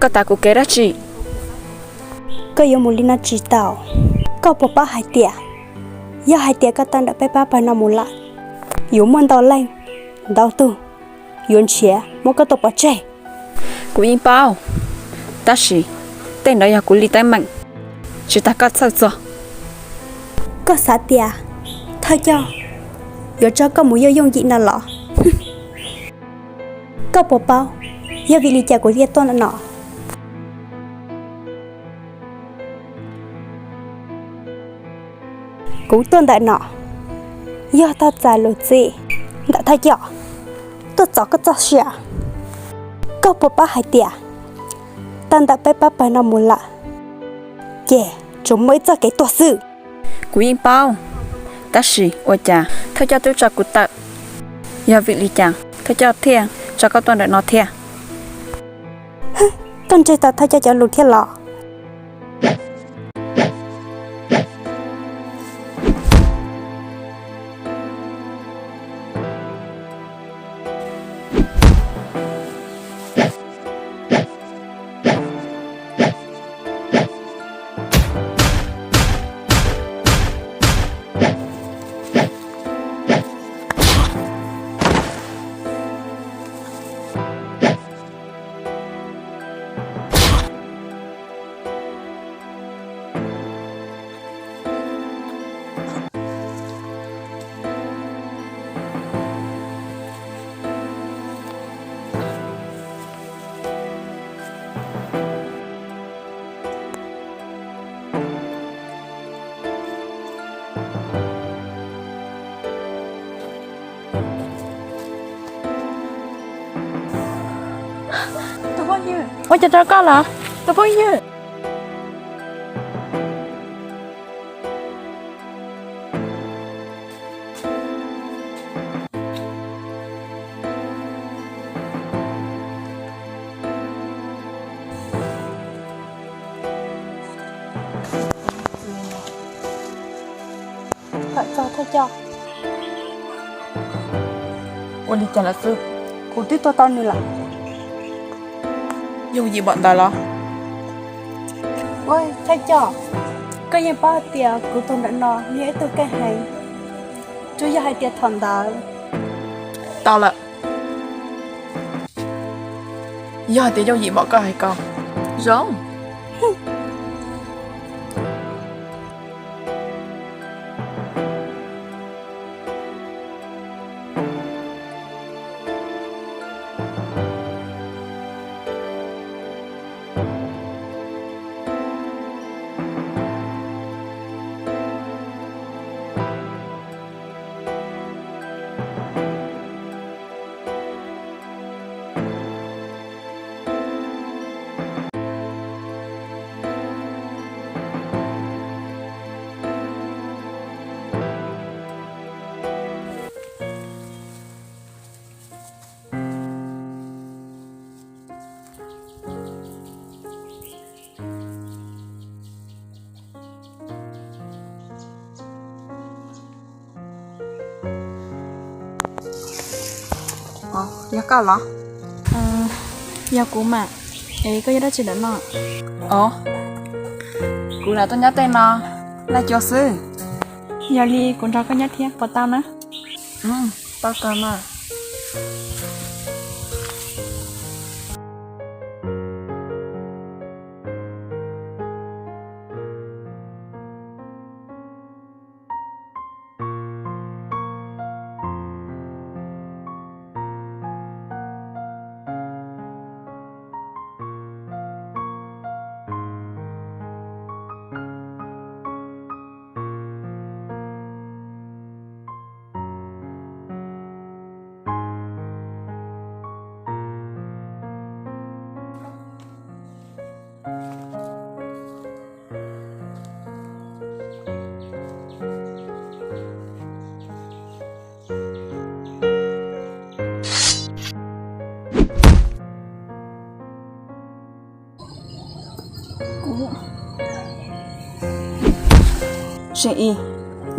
Koj tav kuv kev dab tsi? Koj yuav mus li no tsis tau. Koj puas paub hais tias yog hais tias koj tau ntawm peb pab pawg no mus lawm, yuav muaj ntau leej ntau tug yuav nrhiav muab koj tua pov tseg. Kuv yeej paub, tab sis tej ntawd yog kuv li teeb meem, tsis tas koj txhawj txog. Koj xav tias thawj coj yuav tso koj mus yooj yooj yim no los? Koj puas paub yog vim li cas kuv thiaj tuaj ntawm no? Kuv tuaj ntawm no yog tau txais lus txib ntawm thawj coj tuaj txov koj txoj sia. Koj puas paub hais tias tau ntawm peb pab pawg no mus lawm, ces tsuas muaj ib txoj kev tuag xwb. Kuv yeej paub, tab sis ua cas thawj coj twb tso kuv tawm? Yog vim li cas thawj coj thiaj tso koj tuaj ntawm no thiab? Koj ntseeg tau thawj coj cov lus thiab los? Tus phooj ywg, ua cas rau koj los? Tus phooj ywg. Ua li cas lawm xwb? Kuv twb tua tau nws lawm. Yooj yim npaum ntawd los? Ua thawj coj, koj yeej paub hais tias kuv tus ntawm no yog ib tug keej heev, tsuas yog hais tias thaum ntawd. Tau lawm. Yog hais tias yooj yim npaum koj hais ko, zoo. Yog koj los? Yog kuv mas. Es koj yog dab tsi ntawm no? Kuv lam tuaj nyob tej no, laj cuab xwb. Yog li kuv nrog koj nyob thiab puas tau na? Tau kawg mas.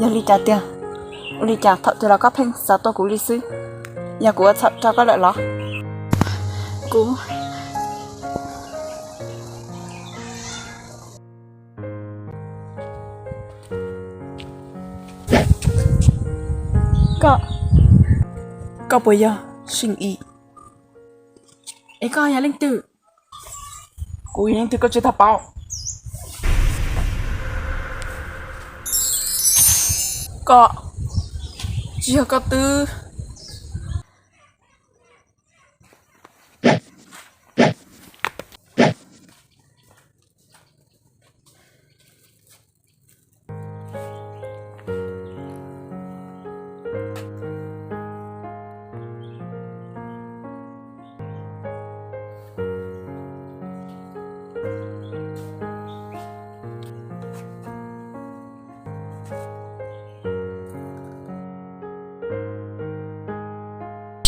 Yog li cas tiag? Ua li cas thaum twg los koj pheej xav tua kuv li xwb? Yog kuv ua txhaum rau koj lawm los? Kuv Koj, koj puas yog Seej Is? Es koj yog leej twg? Kuv yog leej twg koj tsis tau paub. Koj, tsis yog koj twb.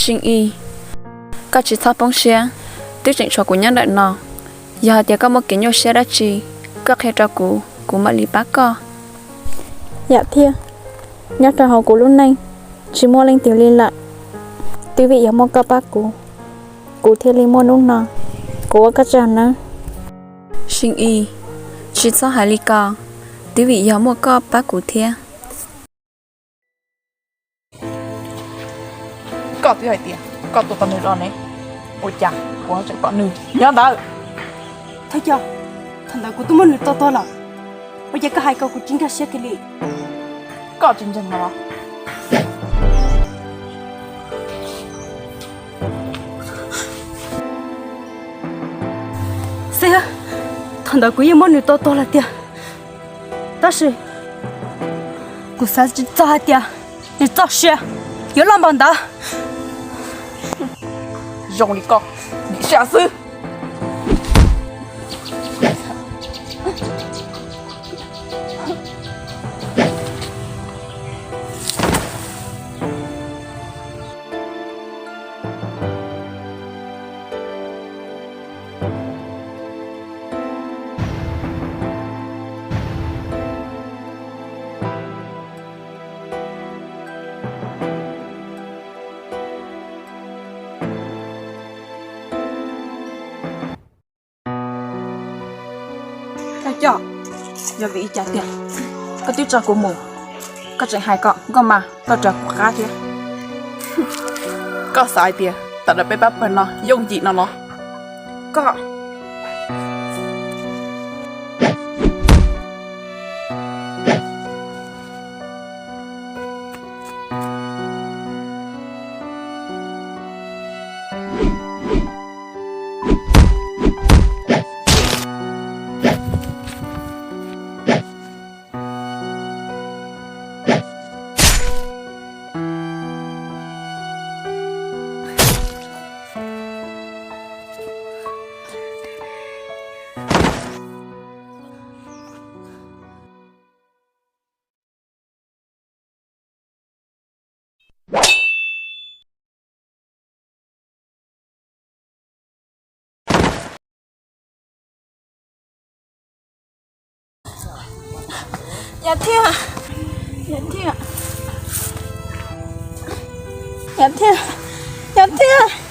Seej Is, koj tsis txhob poob siab, twb tseem tshuav kuv nyob ntawm no. Yog hais tias koj muaj kev nyuaj siab dab tsi, koj qhia rau kuv, kuv mam li pab koj. Yam thiab, nyob rau hauv kuv lub neej, tsis muaj leej twg li lawm. Twb vim yog muaj koj pab kuv, kuv thiaj li muaj hnub no. Kuv ua koj tsaug nawb. Seej Is, tsis txhob hais li ko, twb vim yog muaj koj pab kuv thiab. Koj twb hais tias koj tua tau nws los ne, ua cas kuv ho tseem pom nws nyob ntawd? Thawj coj, thaum ntawd kuv twb muab nws tua tuag lawm, ua cas koj hais kom kuv tsis nkag siab kiag li? Koj tsis ntseeg no los? Xib hwb, thaum ntawd kuv yeej muab nws tua tuag lawm tiag, tab sis kuv xav tsis txog hais tias nws txoj sia yuav loj npaum ntawd. Zoo li koj, nim sab xwb. Thawj coj, yog vim li cas tiag koj twb tso kuv mus, koj tseem hais kom nkauj mas koj raws kuv qab thiab? Koj xav hais tias tam sim no peb pab pawg no yooj yim no los? Koj Yog thiab, yog thiab, yog thiab, yog thiab.